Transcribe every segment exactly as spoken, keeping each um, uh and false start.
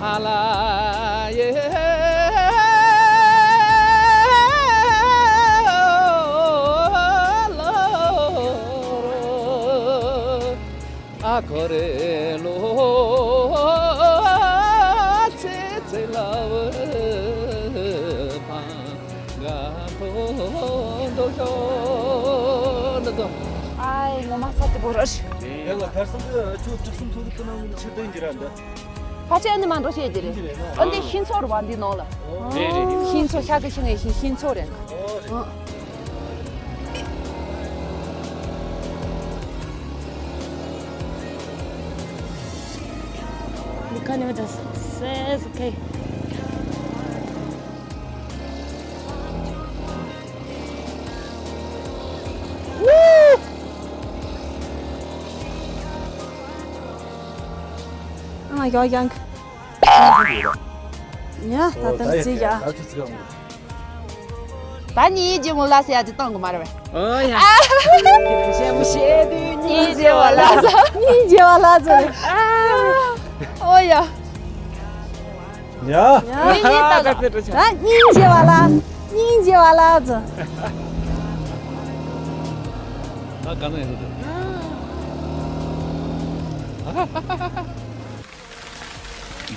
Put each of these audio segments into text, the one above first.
ཨ་ལ་ཡེ་ལོ། ཨ་ཁོ་རེ་ལོ། ཚེ་ཚེ་ལ་བུ་ཕ་ག་ཁོ་འདོ་ཤོ་འདོ་ཤོ། ཨའི་ངོ་མ་ས་དེ་བོ་ར་ཤི། ཡ་ལ་ཁར་སང་གི་ཁྱོད་དྲུག་གསུམ་ཚོ་གི་ཏུ་ནང་གི་ཆེ་དོན་གྱི་ར་འདི། ཕ་ཆེ་ཨ་ནི་མ་འགྲོ་ཤེས་ཀྱི་རེད། ཨ་འདི་ཤིང་ཚོར་བ་འདི་ནང་ལ། རེད་རེད། ཤིང་ཚོ་ཤ་གི་ཤིང་ངའི་ཤིང་ཤིང་ཚོ་རེད། ཨོ་རེད། ཨ། You can't even just says okay. ཨ་ཡོ་ཡང་། ཡ་ད་ད་ཙི་ཡ། ད་ཉིད་ཀྱི་མོ་ལ་སེ་ཡ་ཅི་གཏོང་གི་མ་རེད་པས། ཨོ་ཡ། ཞེ་མོ་ཞེ་དུས་ཉིད་ཀྱི་བ་ལ་ས། ཉིད་ཀྱི་བ་ལ་ས། ཨོ་ཡ། ཡ། ཉིད་ཉིད་ད་ད། ད་སྙིང་རྗེ་བ་ལ། སྙིང་རྗེ་བ་ལ་ཙི། ད་ག་ན་ཡོད་དོ།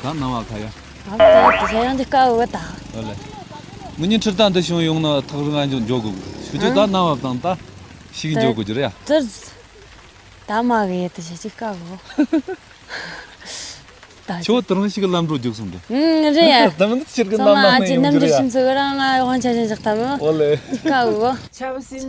ད་ནང་བ་ཁ་ཡ། ང་ཚོ་ཡང་འདི་དཀའ་བོ་ད། ཨོ་ལེ། ངུ་ཉིན་ཁྲིར་ད་འདི་བྱུང་ཡོང་ན་ཐག་རིང་ང་འཇོག་དགོས། ཤུ་ཅོ་ད་ནང་བ་དང་ད་ཤིག་འཇོག་དགོས་རྒྱུ་རེད་ཡ། ད་མ་གི་ཡེ་ད་ཞེ་ཅིག་དཀའ་བོ། ད་ཁྱོད་དེ་རིང་ཞིག་ལམ་འགྲོ་རྒྱུགས་སོང་དེ། ཨུམ་རེད་ཡ། ད་མིན་ཕྱིར་གི་ཚང་ནམ་མ་ནམ་ཨ་ཅེ་ཡོང་རྒྱུ་རེད་ཡ། ཤིན་ཚོ་རང་ང་དབང་ཆ་ཞིག་ཞིག་ད་མོ། ཨོ་ལེ། དཀའ་བོ།